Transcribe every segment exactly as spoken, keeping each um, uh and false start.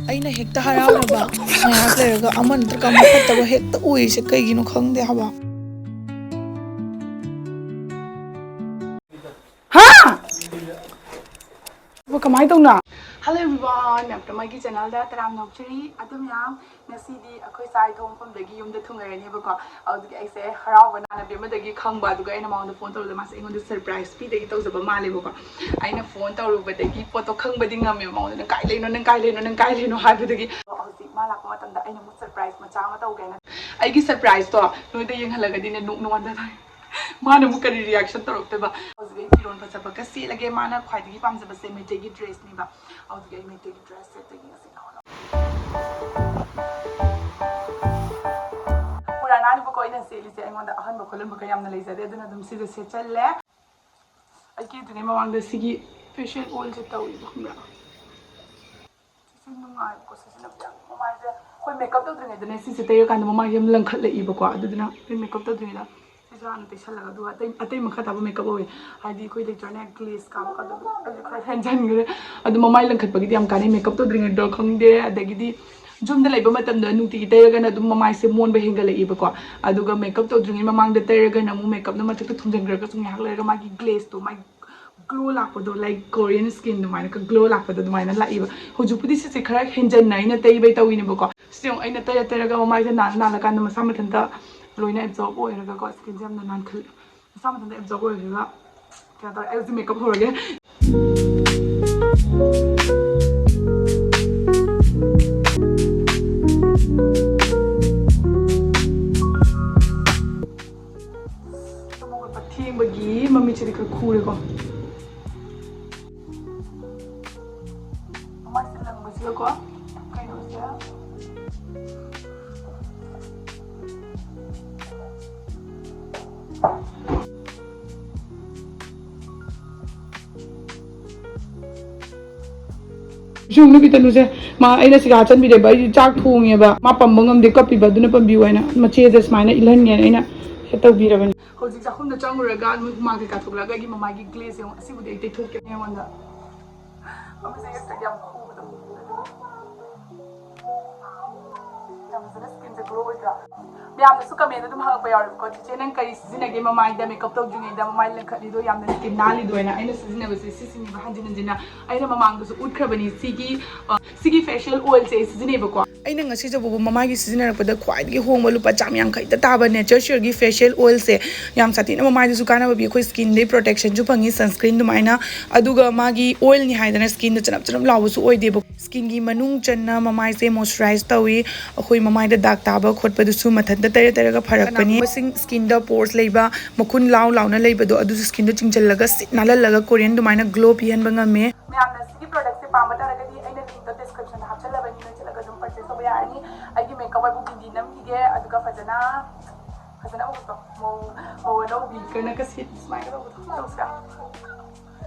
ꯑꯩꯅ ꯍꯦꯛꯇ ꯍꯔꯥꯎꯔꯕ, ꯉꯥꯏꯍꯥꯛ ꯂꯩꯔꯒ ꯑꯃ ꯅꯠꯇ꯭ꯔꯒ ꯑꯃ ꯐꯠꯇꯕ ꯍꯦꯛꯇ ꯑꯣꯏꯔꯤꯁꯦ ꯀꯩꯒꯤꯅꯣ ꯈꯪꯗꯦ ꯍꯥꯏꯕ꯫ ꯍꯥ? ꯑꯕꯣ, ꯀꯃꯥꯏꯅ ꯇꯧꯅ? Hello everyone, ꯃꯌꯥꯝ ꯃꯥꯒꯤ ꯆꯦꯅꯦꯜꯗ ꯇꯔꯥꯝꯅ ꯑꯣꯛꯆꯔꯤ꯫ ꯑꯗꯨꯝ ꯌꯥꯝ ꯉꯁꯤꯗꯤ ꯑꯩꯈꯣꯏ ꯆꯥꯛ ꯊꯣꯡ ꯃꯐꯝꯗꯒꯤ ꯌꯨꯝꯗ ꯊꯨꯡꯉꯔꯅꯦꯕꯀꯣ꯫ ꯑꯗꯨꯒꯤ ꯑꯩꯁꯦ ꯍꯔꯥꯎꯕ ꯅꯥꯅꯕꯤ ꯑꯃꯗꯒꯤ ꯈꯪꯕ, ꯑꯗꯨꯒ ꯑꯩꯅ ꯃꯉꯣꯟꯗ ꯐꯣꯟ ꯇꯧꯕꯗ ꯃꯥꯁꯦ ꯑꯩꯉꯣꯟꯗ ꯁꯔꯄ꯭ꯔꯥꯏꯁ ꯄꯤꯗꯒꯤ ꯇꯧꯖꯕ ꯃꯥꯜꯂꯦꯕꯀꯣ꯫ ꯑꯩꯅ ꯐꯣꯟ ꯇꯧꯔꯨꯕꯗꯒꯤ ꯄꯣꯠꯇꯣ ꯈꯪꯕꯗꯤ ꯉꯝꯃꯦ ꯃꯉꯣꯟꯗ, "ꯅꯪ ꯀꯥꯏ ꯂꯩꯅꯣ, ꯅꯪ ꯀꯥꯏ ꯂꯩꯅꯣ, ꯅꯪ ꯀꯥꯏ ꯂꯩꯅꯣ?" ꯍꯥꯏꯕꯗꯒꯤ꯫ ꯍꯧꯖꯤꯛ ꯃꯥ ꯂꯥꯛꯄ ꯃꯇꯝꯗ ꯑꯩꯅ ꯑꯃꯨꯛ ꯁꯔꯄ꯭ꯔꯥꯏꯁ ꯃꯆꯥ ꯑꯃ ꯇꯧꯒꯦꯅ꯫ ꯑꯩꯒꯤ ꯁꯔꯄ꯭ꯔꯥꯏꯁꯇꯣ ꯅꯣꯏꯗ ꯌꯦꯡꯍꯜꯂꯒꯗꯤꯅꯦ ꯅꯣꯛ ꯅꯣꯛꯑꯟꯗ ꯇꯥꯏ꯫ ꯃꯥꯅ ꯑꯃꯨꯛ ꯀꯔꯤ ꯔꯤꯌꯦꯛꯁꯟ ꯇꯧꯔꯛꯇꯣꯏꯕ? ꯍꯧꯖꯤꯛ ꯑꯩ ꯐꯤꯔꯣꯟ ꯐꯖꯕꯒ ꯁꯦꯠꯂꯒꯦ꯫ ꯃꯥꯅ ꯈ꯭ꯋꯥꯏꯗꯒꯤ ꯄꯥꯝꯖꯕꯁꯦ ꯃꯩꯇꯩꯒꯤ ꯗ꯭ꯔꯦꯁꯅꯦꯕ꯫ ꯍꯧꯖꯤꯛ ꯑꯩ ꯃꯩꯇꯩꯒꯤ ꯗ꯭ꯔꯦꯁ ꯁꯦꯠꯇꯣꯏꯅꯤ ꯉꯁꯤ ꯅꯉꯣꯟꯗ꯫ ꯄꯨꯔꯥꯅꯥꯅꯤꯕꯀꯣ ꯑꯩꯅ ꯁꯦꯠꯂꯤꯁꯦ, ꯑꯩꯉꯣꯟꯗ ꯑꯍꯟꯕ ꯈꯣꯠꯍꯟꯕꯒ ꯌꯥꯝꯅ ꯂꯩꯖꯗꯦ, ꯑꯗꯨꯅ ꯑꯗꯨꯝ ꯁꯤꯁꯦ ꯁꯦꯠꯆꯜꯂꯦ꯫ ꯑꯩ ꯀꯦꯗ꯭ꯔꯤꯉꯩ ꯃꯃꯥꯡꯗ ꯁꯤꯒꯤ ꯐꯦꯁꯤꯌꯦꯜ ꯑꯣꯏꯜꯁꯦ ꯇꯧꯔꯤꯕ, ꯈꯪꯕ꯭ꯔꯥ? ꯁꯤꯁꯦ ꯅꯨꯡꯉꯥꯏꯕꯀꯣ ꯁꯤꯖꯤꯟꯅꯕꯗ ꯌꯥꯝ꯫ ꯃꯃꯥꯏꯁꯦ ꯑꯩꯈꯣꯏ ꯃꯦꯀꯞ ꯇꯧꯗ꯭ꯔꯤꯉꯩꯗꯅꯦ ꯁꯤꯁꯦ ꯇꯩꯔꯀꯥꯟꯗ ꯃꯃꯥꯏꯁꯦ ꯌꯥꯝ ꯂꯪꯈꯠꯂꯛꯏꯕꯀꯣ, ꯑꯗꯨꯗꯨꯅ ꯑꯩ ꯃꯦꯀꯞ ꯇꯧꯗ꯭ꯔꯤꯉꯩꯗ ꯁꯤꯁꯦ ꯍꯥꯟꯅ ꯇꯩꯁꯜꯂꯒ, ꯑꯗꯨꯒ ꯑꯇꯩ, ꯑꯇꯩ ꯃꯈꯥ ꯇꯥꯕ ꯃꯦꯀꯞ ꯑꯣꯏ꯫ ꯍꯥꯏꯗꯤ ꯑꯩꯈꯣꯏ ꯂꯩꯇ꯭ꯔꯅꯦ ꯒ꯭ꯂꯦꯁ ꯀꯥꯕ ꯀꯥꯟꯗ ꯑꯩꯁꯦ ꯈꯔ ꯍꯦꯟꯖꯟꯈ꯭ꯔꯦ꯫ ꯑꯗꯨ ꯃꯃꯥꯏ ꯂꯪꯈꯠꯄꯒꯤꯗꯤ ꯌꯥꯝ ꯀꯥꯟꯅꯩ ꯃꯦꯀꯞ ꯇꯧꯗ꯭ꯔꯤꯉꯩꯗ, ꯈꯪꯗꯦ꯫ ꯑꯗꯒꯤꯗꯤ ꯌꯨꯝꯗ ꯂꯩꯕ ꯃꯇꯝꯗ ꯅꯨꯡꯇꯤꯒꯤ ꯇꯩꯔꯒꯅ ꯑꯗꯨꯝ ꯃꯃꯥꯏꯁꯦ ꯃꯣꯟꯕ ꯍꯦꯟꯒꯠꯂꯛꯏꯕꯀꯣ꯫ ꯑꯗꯨꯒ ꯃꯦꯀꯞ ꯇꯧꯗ꯭ꯔꯤꯉꯩ ꯃꯃꯥꯡꯗ ꯇꯩꯔꯒꯅ ꯑꯃꯨꯛ ꯃꯦꯀꯞꯅ ꯃꯊꯛꯇ ꯊꯨꯝꯖꯤꯟꯈ꯭ꯔꯒꯁꯨ ꯉꯥꯏꯍꯥꯛ ꯂꯩꯔꯒ ꯃꯥꯒꯤ ꯒ꯭ꯂꯦꯁꯇꯣ, ꯃꯥꯒꯤ ꯒ꯭ꯂꯣ ꯂꯥꯛꯄꯗꯣ, like Korean skin ꯑꯗꯨꯃꯥꯏꯅ ꯒ꯭ꯂꯣ ꯂꯥꯛꯄꯗꯣ ꯑꯗꯨꯃꯥꯏꯅ ꯂꯥꯛꯏꯕ꯫ ꯍꯧꯖꯤꯛꯄꯨꯗꯤ ꯁꯤꯁꯦ ꯈꯔ ꯍꯦꯟꯖꯟꯅ ꯑꯩꯅ ꯇꯩꯕꯩ ꯇꯧꯋꯤꯅꯦꯕꯀꯣ꯫ ꯁꯤ ꯌꯦꯡꯉꯨ, ꯑꯩꯅ ꯇꯩꯔ ꯇꯩꯔꯒ ꯃꯃꯥꯏꯁꯦ ꯅꯥꯜ ꯅꯥꯜꯂꯀꯥꯟꯗ ꯃꯁꯥ ꯃꯊꯟꯇ ꯂꯣꯏꯅ ꯑꯦꯕꯖꯣꯔꯕ ꯑꯣꯏꯔꯒꯀꯣ, ꯁ꯭ꯀꯤꯟꯁꯦ ꯌꯥꯝꯅ ꯅꯥꯟꯈꯠ-, ꯃꯁꯥ ꯃꯊꯟꯇ ꯑꯦꯕꯖꯣꯔꯕ ꯑꯣꯏꯔꯒ ꯀꯩꯅꯣ ꯇꯧꯔꯦ꯫ ꯑꯩ ꯍꯧꯖꯤꯛ ꯃꯦꯀꯞ ꯍꯧꯔꯒꯦ꯫ ꯇꯨꯝ ꯍꯧꯒꯠꯄ ꯊꯦꯡꯕꯒꯤ ꯃꯃꯤꯠꯁꯤꯗꯤ ꯈꯔ ꯈꯨꯔꯦꯀꯣ꯫ ꯃꯃꯥꯏꯁꯦ ꯂꯪꯕꯁꯤꯒꯀꯣ ꯀꯩꯅꯣꯁꯦ꯫ ꯁꯤ ꯅꯨꯄꯤ ꯇꯅꯨꯁꯦ, ꯃꯥ ꯑꯩꯅ ꯁꯤꯒ ꯍꯥꯞꯆꯟꯕꯤꯔꯦꯕ, ꯑꯩ ꯆꯥꯛ ꯊꯣꯡꯉꯦꯕ, ꯃꯥ ꯄꯝꯕ ꯉꯝꯗꯦ ꯀꯞꯄꯤꯕ, ꯑꯗꯨꯅ ꯄꯝꯕꯤꯌꯨ ꯍꯥꯏꯅ ꯃꯆꯦꯗ ꯁꯨꯃꯥꯏꯅ ꯏꯜꯍꯟꯒꯦꯅ ꯑꯩꯅ ꯁꯤ ꯇꯧꯕꯤꯔꯕꯅꯤ꯫ ꯍꯧꯖꯤꯛ ꯆꯥꯛꯈꯨꯝꯗ ꯆꯪꯉꯨꯔꯒ ꯃꯣꯏ ꯍꯨꯃꯥꯡ ꯀꯩꯀꯥ ꯊꯣꯛꯂꯛꯑꯒ ꯑꯩꯒꯤ ꯃꯃꯥꯏꯒꯤ ꯒ꯭ꯂꯦꯁ ꯌꯦꯡꯉꯣ, ꯑꯁꯤꯕꯨꯗꯤ ꯑꯩ ꯇꯩꯊꯣꯛꯀꯦ ꯑꯩꯉꯣꯟꯗ꯫ ꯃꯃꯤꯠꯁꯦ ꯌꯥꯝ ꯈꯨꯕꯗꯣ꯫ ꯃꯌꯥꯝꯅꯁꯨ ꯀꯃꯦꯟꯗ ꯑꯗꯨꯝ ꯍꯪꯉꯛꯄ ꯌꯥꯎꯋꯦꯕꯀꯣ, "ꯆꯤꯆꯦ, ꯅꯪ ꯀꯔꯤ ꯁꯤꯖꯤꯟꯅꯒꯦ ꯃꯃꯥꯏꯗ ꯃꯦꯀꯞ ꯇꯧꯗ꯭ꯔꯤꯉꯩꯗ, ꯃꯃꯥꯏ ꯂꯪꯈꯠꯂꯤꯗꯣ, ꯌꯥꯝꯅ ꯁ꯭ꯀꯤꯟ ꯅꯥꯜꯂꯤꯗꯣ?" ꯍꯥꯏꯅ꯫ ꯑꯩꯅ ꯁꯤꯖꯤꯟꯅꯕꯁꯦ ꯁꯤꯁꯤꯅꯦꯕ, ꯍꯟꯖꯤꯟ ꯍꯟꯖꯤꯟꯅ ꯑꯩꯅ ꯃꯃꯥꯡꯗꯁꯨ ꯎꯠꯈ꯭ꯔꯕꯅꯤ꯫ ꯁꯤꯒꯤ ꯑ, ꯁꯤꯒꯤ ꯐꯦꯁꯤꯌꯦꯜ ꯑꯣꯏꯜꯁꯦ ꯑꯩ ꯁꯤꯖꯤꯟꯅꯩꯕꯀꯣ꯫ ꯑꯩꯅ ꯉꯁꯤ ꯆꯥꯎꯕꯕꯨ ꯃꯃꯥꯏꯒꯤ ꯁꯤꯖꯤꯟꯅꯔꯛꯄꯗ ꯈ꯭ꯋꯥꯏꯗꯒꯤ ꯍꯣꯡꯕ, ꯂꯨꯄꯥ ꯆꯥꯝꯃ ꯌꯥꯡꯈꯩꯗ ꯇꯥꯕ ꯅꯦꯆꯔ ꯁꯤꯌꯔꯒꯤ ꯐꯦꯁꯤꯌꯦꯜ ꯑꯣꯏꯜꯁꯦ ꯌꯥꯝ ꯁꯥꯊꯤꯅ ꯃꯃꯥꯏꯗꯁꯨ ꯀꯥꯟꯅꯕ ꯄꯤ, ꯑꯩꯈꯣꯏ ꯁ꯭ꯀꯤꯟꯗꯩ ꯄ꯭ꯔꯣꯇꯦꯛꯁꯟꯁꯨ ꯐꯪꯉꯤ, ꯁꯟꯁꯀ꯭ꯔꯤꯟ ꯑꯗꯨꯃꯥꯏꯅ꯫ ꯑꯗꯨꯒ ꯃꯥꯒꯤ ꯑꯣꯏꯜꯅꯤ ꯍꯥꯏꯗꯅ ꯁ꯭ꯀꯤꯟꯗ ꯆꯅꯞ ꯆꯅꯞ ꯂꯥꯎꯕꯁꯨ ꯑꯣꯏꯗꯦꯕ꯫ ꯁ꯭ꯀꯤꯟꯒꯤ ꯃꯅꯨꯡ ꯆꯟꯅ ꯃꯃꯥꯏꯁꯦ ꯃꯣꯏꯆꯔꯥꯏꯁ ꯇꯧꯏ꯫ ꯑꯩꯈꯣꯏ ꯃꯃꯥꯏꯗ ꯗꯥꯛ ꯇꯥꯕ ꯈꯣꯠꯄꯗꯨꯁꯨ ꯃꯊꯟꯇ ꯇꯔꯦ ꯇꯔꯦꯒ ꯐꯔꯛꯄꯅꯤ꯫ ꯀꯅꯥꯒꯨꯝꯕꯁꯤꯡ ꯁ꯭ꯀꯤꯟꯗ ꯄꯣꯔꯁ ꯂꯩꯕ, ꯃꯈꯨꯟ ꯂꯥꯎ ꯂꯥꯎꯅ ꯂꯩꯕꯗꯣ, ꯑꯗꯨꯁꯨ ꯁ꯭ꯀꯤꯟꯗꯣ ꯆꯤꯡꯁꯤꯜꯂꯒ ꯁꯤꯠ ꯅꯥꯜꯍꯜꯂꯒ ꯀꯣꯔꯤꯌꯟ ꯑꯗꯨꯃꯥꯏꯅ ꯒ꯭ꯂꯣ ꯄꯤꯍꯟꯕ ꯉꯝꯃꯦ꯫ ꯃꯌꯥꯝꯅ ꯁꯤꯒꯤ ꯄ꯭ꯔꯣꯗꯛꯁꯦ ꯄꯥꯝꯕ ꯇꯥꯔꯒꯗꯤ ꯑꯩꯅ ꯂꯤꯡꯛꯇꯣ ꯗꯤꯁꯀ꯭ꯔꯤꯞꯁꯟꯗ ꯍꯥꯞꯆꯜꯂꯕꯅꯤ, ꯅꯣꯏ ꯆꯠꯂꯒ ꯑꯗꯨꯝ ꯄꯔꯆꯦꯁ ꯇꯧꯕ ꯌꯥꯔꯅꯤ꯫ ꯑꯩꯒꯤ ꯃꯦꯀꯞ ꯑꯣꯏꯕꯨ ꯕꯤꯟꯗꯤ ꯅꯝꯈꯤꯒꯦ, ꯑꯗꯨꯒ ꯐꯖꯅ, ꯐꯖꯅ ꯎꯕꯗꯣ, ꯃꯧ, ꯃꯧ ꯑꯅꯧꯕꯤ ꯀꯅ ꯀꯁꯤꯠ ꯁꯨꯃꯥꯏꯅ ꯇꯧꯕꯗꯣ ꯇꯧꯁꯤꯔꯥ?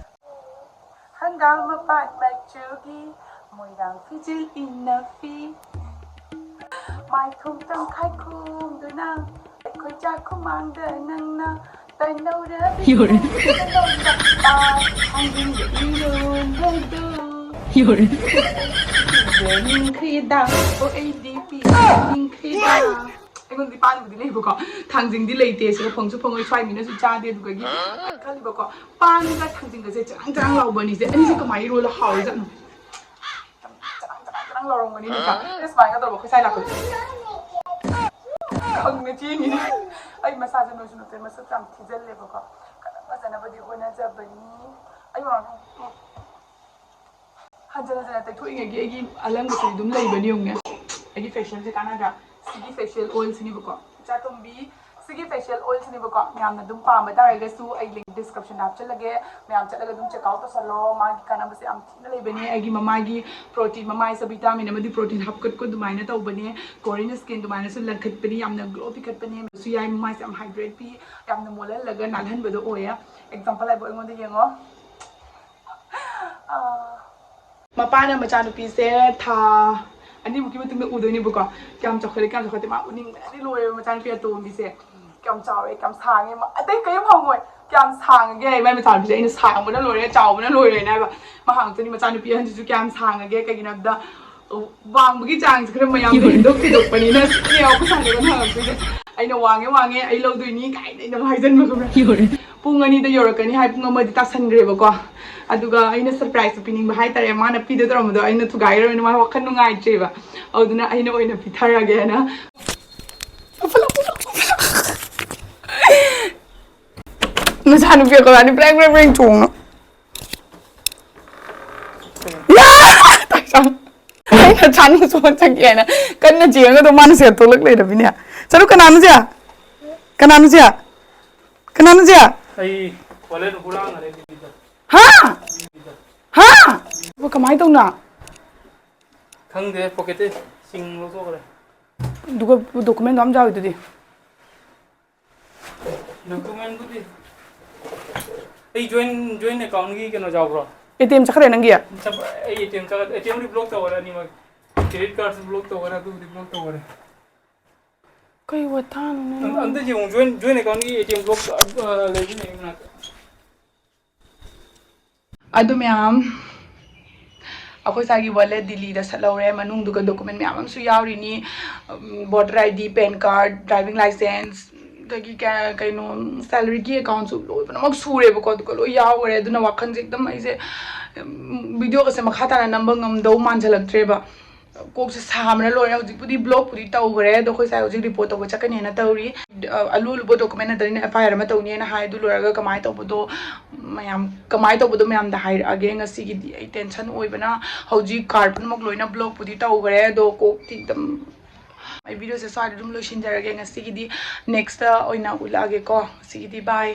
ꯍꯪꯒꯥꯝ ꯃꯄꯥꯟ ꯃꯆꯨꯒꯤ ꯃꯣꯏꯔꯥꯡ ꯐꯤꯖꯤꯜ ꯏꯟꯅꯐꯤ꯫ ꯃꯥꯏꯊꯣꯡ ꯇꯪꯈꯥꯏ ꯈꯣꯡꯗꯨꯅ ꯑꯩꯈꯣꯏ ꯆꯥꯛ ꯈꯨꯃꯥꯡꯗ ꯅꯪꯅ ꯇꯩꯅꯧꯔꯕꯤ ꯌꯣꯔꯦ꯫ ꯅꯪꯅ ꯊꯥꯡꯖꯤꯡꯒ ꯏꯔꯣꯟꯕꯗꯣ꯫ ꯌꯣꯔꯦ꯫ ꯄꯤꯖꯅꯤꯡꯈ꯭ꯔꯦꯗ꯫ ꯑꯣ, ꯑꯩꯗꯤ ꯄꯤꯖꯅꯤꯡꯈ꯭ꯔꯦꯗ꯫ ꯑꯩꯉꯣꯟꯗꯗꯤ ꯄꯥꯟꯕꯨꯗꯤ ꯂꯩꯕꯀꯣ, ꯊꯥꯡꯖꯤꯡꯗꯤ ꯂꯩꯇꯦ, ꯁꯤꯗ ꯐꯪꯁꯨ ꯐꯪꯉꯣꯏ, ꯁ꯭ꯋꯥꯏ ꯃꯤꯅꯁꯨ ꯆꯥꯗꯦ꯫ ꯑꯗꯨꯗꯒꯤ ꯈꯜꯂꯤꯕꯀꯣ, ꯄꯥꯟꯒ ꯊꯥꯡꯖꯤꯡꯒꯁꯦ ꯆꯔꯥꯡ ꯆꯔꯥꯡ ꯂꯥꯎꯕ ꯑꯅꯤꯁꯦ, ꯑꯅꯤꯁꯦ ꯀꯃꯥꯏꯅ ꯏꯔꯣꯜꯂ ꯍꯥꯎꯔꯤꯖꯥꯠꯅꯣ? ꯆꯔꯥꯡ ꯆꯔꯥꯡ ꯆꯔꯥꯡ ꯂꯥꯎꯔꯝꯒꯅꯤ ꯅꯠꯇ꯭ꯔꯥ? ꯑꯦ, ꯁꯨꯃꯥꯏꯅ ꯇꯧꯕ ꯑꯩꯈꯣꯏ ꯁ꯭ꯋꯥꯏ ꯂꯥꯛꯄꯁꯦ꯫ ꯈꯪꯅ ꯆꯦꯟꯉꯤꯅꯦ꯫ ꯑꯩ ꯃꯁꯥꯁꯦ ꯅꯣꯏꯁꯨ ꯅꯣꯏꯇꯦ, ꯃꯁꯛ ꯌꯥꯝ ꯊꯤꯖꯜꯂꯦꯕꯀꯣ꯫ ꯈꯔ ꯐꯖꯅꯕꯗꯤ ꯍꯣꯠꯅꯖꯕꯅꯤ꯫ ꯑꯩ ꯃꯃꯥꯡ ꯍꯟꯖꯟ ꯍꯟꯖꯟꯅ ꯇꯩꯊꯣꯛꯏꯉꯩꯒꯤ ꯑꯩꯒꯤ ꯑꯂꯪꯕꯁꯤꯗꯤ ꯑꯗꯨꯝ ꯂꯩꯕꯅꯤ, ꯌꯦꯡꯉꯨꯅꯦ꯫ ꯑꯩꯒꯤ ꯐꯦꯁꯤꯌꯦꯜꯁꯦ ꯀꯥꯟꯅꯗ꯭ꯔꯥ? ꯁꯤꯒꯤ ꯐꯦꯁꯤꯌꯦꯜ ꯑꯣꯏꯜꯁꯤꯅꯦꯕꯀꯣ, ꯏꯆꯥꯇꯣꯝꯕꯤ꯫ ꯁꯤꯒꯤ ꯐꯦꯁꯤꯌꯦꯜ ꯑꯣꯏꯜꯁꯤꯅꯦꯕꯀꯣ, ꯃꯌꯥꯝꯅ ꯑꯗꯨꯝ ꯄꯥꯝꯕ ꯇꯥꯔꯒꯁꯨ ꯑꯩ ꯂꯤꯡꯛ ꯗꯤꯁꯀ꯭ꯔꯤꯞꯁꯟꯗ ꯍꯥꯞꯆꯜꯂꯒꯦ, ꯃꯌꯥꯝ ꯆꯠꯂꯒ ꯑꯗꯨꯝ ꯆꯦꯛ ꯑꯥꯎꯠ ꯇꯧꯁꯜꯂꯣ꯫ ꯃꯥꯒꯤ ꯀꯥꯟꯅꯕꯁꯦ ꯌꯥꯝ ꯊꯤꯅ ꯂꯩꯕꯅꯦ꯫ ꯑꯩꯒꯤ ꯃꯃꯥꯏꯒꯤ ꯄ꯭ꯔꯣꯇꯤꯟ, ꯃꯃꯥꯏꯁꯦ ꯚꯤꯇꯥꯃꯤꯟ ꯑꯃꯗꯤ ꯄ꯭ꯔꯣꯇꯤꯟ ꯍꯥꯞꯀꯠꯄ ꯑꯗꯨꯃꯥꯏꯅ ꯇꯧꯕꯅꯦ꯫ ꯀꯣꯔꯤꯌꯟ ꯁ꯭ꯀꯤꯟ ꯑꯗꯨꯃꯥꯏꯅꯁꯨ ꯂꯪꯈꯠꯄꯅꯤ, ꯌꯥꯝꯅ ꯒ꯭ꯂꯣ ꯄꯤꯈꯠꯄꯅꯦ꯫ ꯁꯨ ꯌꯥꯏ, ꯃꯃꯥꯏꯁꯦ ꯌꯥꯝ ꯍꯥꯏꯗ꯭ꯔꯦꯠ ꯄꯤ, ꯌꯥꯝꯅ ꯃꯣꯜꯍꯜꯂꯒ ꯅꯥꯜꯍꯟꯕꯗꯣ ꯑꯣꯏꯌꯦ꯫ ꯑꯦꯛꯖꯥꯝꯄꯜ ꯍꯥꯏꯕꯨ ꯑꯩꯉꯣꯟꯗ ꯌꯦꯡꯉꯣ꯫ ꯑꯥ, ꯃꯄꯥꯅ ꯃꯆꯥꯅꯨꯄꯤꯁꯦ ꯊꯥ ꯑꯅꯤꯃꯨꯛꯀꯤ ꯃꯇꯨꯡꯗ ꯎꯗꯣꯏꯅꯦꯕꯀꯣ꯫ ꯀꯌꯥꯝ ꯆꯥꯎꯈꯠꯂꯦ, ꯀꯌꯥꯝ ꯆꯥꯎꯈꯠꯂꯦ, ꯃꯥ ꯎꯅꯤꯡꯕꯅꯗꯤ ꯂꯣꯏꯔꯦꯕ, ꯃꯆꯥꯅꯨꯄꯤ ꯑꯇꯣꯝꯕꯤꯁꯦ꯫ ꯀꯌꯥꯝ ꯆꯥꯎꯔꯦ, ꯀꯌꯥꯝ ꯁꯥꯡꯉꯦ, ꯃꯥ ꯑꯇꯩ ꯀꯔꯤꯝ ꯍꯪꯉꯣꯏ꯫ ꯀꯌꯥꯝ ꯁꯥꯡꯉꯒꯦ? ꯃꯥꯏ ꯃꯆꯥꯅꯨꯄꯤꯁꯦ ꯑꯩꯅ ꯁꯥꯡꯕꯅ ꯂꯣꯏꯔꯦ, ꯆꯥꯎꯕꯅ ꯂꯣꯏꯔꯦꯅ ꯍꯥꯏꯕ꯫ ꯃꯥ ꯍꯪꯉꯛꯇꯣꯏꯅꯤ, "ꯃꯆꯥꯅꯨꯄꯤ ꯑꯍꯟꯁꯤꯁꯨ ꯀꯌꯥꯝ ꯁꯥꯡꯉꯒꯦ?" ꯀꯩꯒꯤꯅꯣ ꯍꯥꯏꯕꯗ, ꯋꯥꯡꯕꯒꯤ ꯆꯥꯡꯁꯦ ꯈꯔ ꯃꯌꯥꯝꯗ ꯍꯦꯟꯗꯣꯛ ꯊꯤꯗꯣꯛꯄꯅꯤꯅ ꯁꯤꯅꯦ ꯑꯩꯈꯣꯏ ꯁꯥꯟꯅꯕ ꯍꯪꯉꯛꯇꯣꯏꯁꯦ꯫ ꯑꯩꯅ ꯋꯥꯡꯉꯦ ꯋꯥꯡꯉꯦ ꯑꯩ ꯂꯧꯗꯣꯏꯅꯤ ꯀꯥꯏꯅ ꯑꯩꯅ ꯍꯥꯏꯖꯟꯕ ꯈꯪꯕ꯭ꯔꯥ? ꯄꯨꯡ ꯑꯅꯤꯗ ꯌꯧꯔꯛꯀꯅꯤ ꯍꯥꯏ ꯄꯨꯡ ꯑꯃꯗꯤ ꯇꯥꯁꯟꯈ꯭ꯔꯦꯕꯀꯣ꯫ ꯑꯗꯨꯒ ꯑꯩꯅ ꯁꯔꯄ꯭ꯔꯥꯏꯖꯇꯣ ꯄꯤꯅꯤꯡꯕ ꯍꯥꯏꯇꯥꯔꯦ, ꯃꯥꯅ ꯄꯤꯗꯣꯏ ꯇꯧꯔꯝꯕꯗꯣ ꯑꯩꯅ ꯊꯨꯒꯥꯏꯔꯣꯏꯅ ꯃꯥ ꯋꯥꯈꯜ ꯅꯨꯡꯉꯥꯏꯇ꯭ꯔꯦꯕ꯫ ꯑꯗꯨꯅ ꯑꯩꯅ ꯑꯣꯏꯅ ꯄꯤꯊꯔꯒꯦꯅ꯫ ꯅꯆꯥꯅꯨꯄꯤ ꯑꯩꯈꯣꯏꯕꯥꯅꯤ ꯕ꯭ꯔꯦꯡ ꯕ꯭ꯔꯦꯡ ꯕ꯭ꯔꯦꯡ ꯆꯣꯡꯅ꯫ ꯌꯥ! ꯇꯥꯏꯁꯥꯡ꯫ ꯑꯩꯅ ꯆꯥꯅꯨ ꯆꯣꯡꯍꯟ ꯆꯠꯀꯦ ꯍꯥꯏꯅ ꯀꯟꯅ ꯆꯦꯟꯒꯗꯣ ꯃꯥꯅ ꯁꯦ ꯊꯣꯛꯂꯛ ꯂꯩꯔꯕꯤꯅꯦ꯫ ꯆꯠꯂꯨ, ꯀꯅꯥꯅꯣ ꯁꯦ? ꯀꯅꯥꯅꯣ ꯁꯦ? ꯀꯅꯥꯅꯣ ꯁꯦ? ꯑꯩ ꯋꯥꯂꯦꯠ ꯍꯨꯔꯥꯟꯈꯔꯦ ꯗꯤꯜꯂꯤꯗ꯫ ꯍꯥ? ꯍꯥ? ꯑꯣ, ꯀꯃꯥꯏꯅ ꯇꯧꯅ? ꯈꯪꯗꯦ, ꯄꯣꯀꯦꯠꯇꯩ ꯆꯤꯡ ꯂꯧꯊꯣꯛꯈ꯭ꯔꯦ꯫ ꯑꯗꯨꯒ ꯗꯣꯀꯨꯃꯦꯟꯗꯣ ꯑꯝ ꯌꯥꯎꯔꯤꯗꯨꯗꯤ? ꯗꯣꯀꯨꯃꯦꯟꯕꯨꯗꯤ ꯑꯩ ꯖꯣꯏꯟ, ꯖꯣꯏꯟ ꯑꯦꯀꯥꯎꯟꯒꯤ ꯀꯩꯅꯣ ꯌꯥꯎꯕ꯭ꯔꯣ? ꯑꯦ ꯇꯤ ꯑꯦꯝ ꯆꯠꯈ꯭ꯔꯦ ꯅꯪꯒꯤ? ꯆꯠꯄ-, ꯑꯩ ꯑꯦ ꯇꯤ ꯑꯦꯝ ꯆꯠꯈ꯭ꯔꯦ, ꯑꯦ ꯇꯤ ꯑꯦꯝꯗꯤ ꯕ꯭ꯂꯣꯛ ꯇꯧꯈ꯭ꯔꯦ ꯑꯅꯤꯃꯛ꯫ ꯀ꯭ꯔꯦꯗꯤꯠ ꯀꯥꯔꯗꯁꯨ ꯕ꯭ꯂꯣꯛ ꯇꯧꯈ꯭ꯔꯦ, ꯑꯗꯨꯕꯨꯗꯤ ꯕ꯭ꯂꯣꯛ ꯇꯧꯈ꯭ꯔꯦ꯫ ꯀꯩ ꯋꯥꯊꯥꯅꯣꯅꯦ ꯑꯝ-, ꯅꯪ? ꯑꯝꯇ ꯌꯦꯡꯉꯨ, ꯖꯣꯏꯟ, ꯖꯣꯏꯟ ꯑꯦꯀꯥꯎꯟꯒꯤ ꯑꯦ ꯇꯤ ꯑꯦꯝ ꯕ꯭ꯂꯣꯛ, ꯑ, ꯂꯩꯕꯅꯦ ꯑꯩ ꯃꯅꯥꯛꯇ꯫ ꯑꯗꯨ ꯃꯌꯥꯝ ꯑꯩꯈꯣꯏ ꯁ꯭ꯋꯥꯏꯒꯤ ꯋꯥꯂꯦꯠ ꯗꯤꯜꯂꯤꯗ ꯁꯠꯍꯧꯔꯦ꯫ ꯃꯅꯨꯡꯗꯨꯒ ꯗꯣꯀꯨꯃꯦꯟ ꯃꯌꯥꯝ ꯑꯃꯁꯨ ꯌꯥꯎꯔꯤꯅꯤ꯫ Um, voter I D, PAN card, driving licence, ꯑꯗꯒꯤ ꯀꯌꯥ-, ꯀꯩꯅꯣ, ꯁꯦꯂꯔꯤꯒꯤ ꯑꯦꯀꯥꯎꯟꯁꯨ ꯂꯣꯏꯅꯃꯛ ꯁꯨꯔꯦꯕꯀꯣ꯫ ꯑꯗꯨꯒ ꯂꯣꯏ ꯌꯥꯎꯈ꯭ꯔꯦ꯫ ꯑꯗꯨꯅ ꯋꯥꯈꯜꯁꯦ ꯑꯦꯛꯗꯝ ꯑꯩꯁꯦ, ꯎꯝ, ꯚꯤꯗꯤꯑꯣꯒꯁꯦ ꯃꯈꯥ ꯇꯥꯅ ꯅꯝꯕ ꯉꯝꯗꯧ ꯃꯥꯟꯁꯤꯜꯂꯛꯇ꯭ꯔꯦꯕ꯫ ꯀꯣꯛꯁꯦ ꯁꯥꯕꯅ ꯂꯣꯏꯔꯦ꯫ ꯍꯧꯖꯤꯛꯄꯨꯗꯤ ꯕ꯭ꯂꯣꯛꯄꯨꯗꯤ ꯇꯧꯈ꯭ꯔꯦ, ꯑꯗꯣ ꯑꯩꯈꯣꯏ ꯁꯥꯏ ꯍꯧꯖꯤꯛ ꯔꯤꯄꯣꯔꯠ ꯇꯧꯕ ꯆꯠꯀꯅꯤꯅ ꯇꯧꯔꯤ꯫ ꯑ, ꯑꯂꯨ ꯑꯂꯨꯕ ꯗꯣꯀꯨꯃꯦꯟ ꯅꯠꯇ꯭ꯔꯅꯤꯅ ꯑꯦꯐ ꯑꯥꯏ ꯑꯥꯔ ꯑꯃ ꯇꯧꯅꯤꯅ ꯍꯥꯏ꯫ ꯑꯗꯨ ꯂꯣꯏꯔꯒ ꯀꯃꯥꯏꯅ ꯇꯧꯕꯗꯣ ꯃꯌꯥꯝ, ꯀꯃꯥꯏꯅ ꯇꯧꯕꯗꯣ ꯃꯌꯥꯝꯗ ꯍꯥꯏꯔꯛꯑꯒꯦ꯫ ꯉꯁꯤꯒꯤꯗꯤ ꯑꯩ ꯇꯦꯟꯁꯟ ꯑꯣꯏꯕꯅ ꯍꯧꯖꯤꯛ ꯀꯥꯔꯗ ꯄꯨꯝꯅꯃꯛ ꯂꯣꯏꯅ ꯕ꯭ꯂꯣꯛꯄꯨꯗꯤ ꯇꯧꯈ꯭ꯔꯦ, ꯑꯗꯣ ꯀꯣꯛꯇꯤ ꯑꯗꯨꯝ ꯑꯩ ꯚꯤꯗꯤꯑꯣꯁꯦ ꯁ꯭ꯋꯥꯏꯗ ꯑꯗꯨꯝ ꯂꯣꯏꯁꯤꯟꯖꯔꯒꯦ ꯉꯁꯤꯒꯤꯗꯤ꯫ ꯅꯦꯛꯁꯇ ꯑꯣꯏꯅ ꯎꯠꯂꯛꯑꯒꯦꯀꯣ꯫ ꯉꯁꯤꯒꯤꯗꯤ ꯕꯥꯏ꯫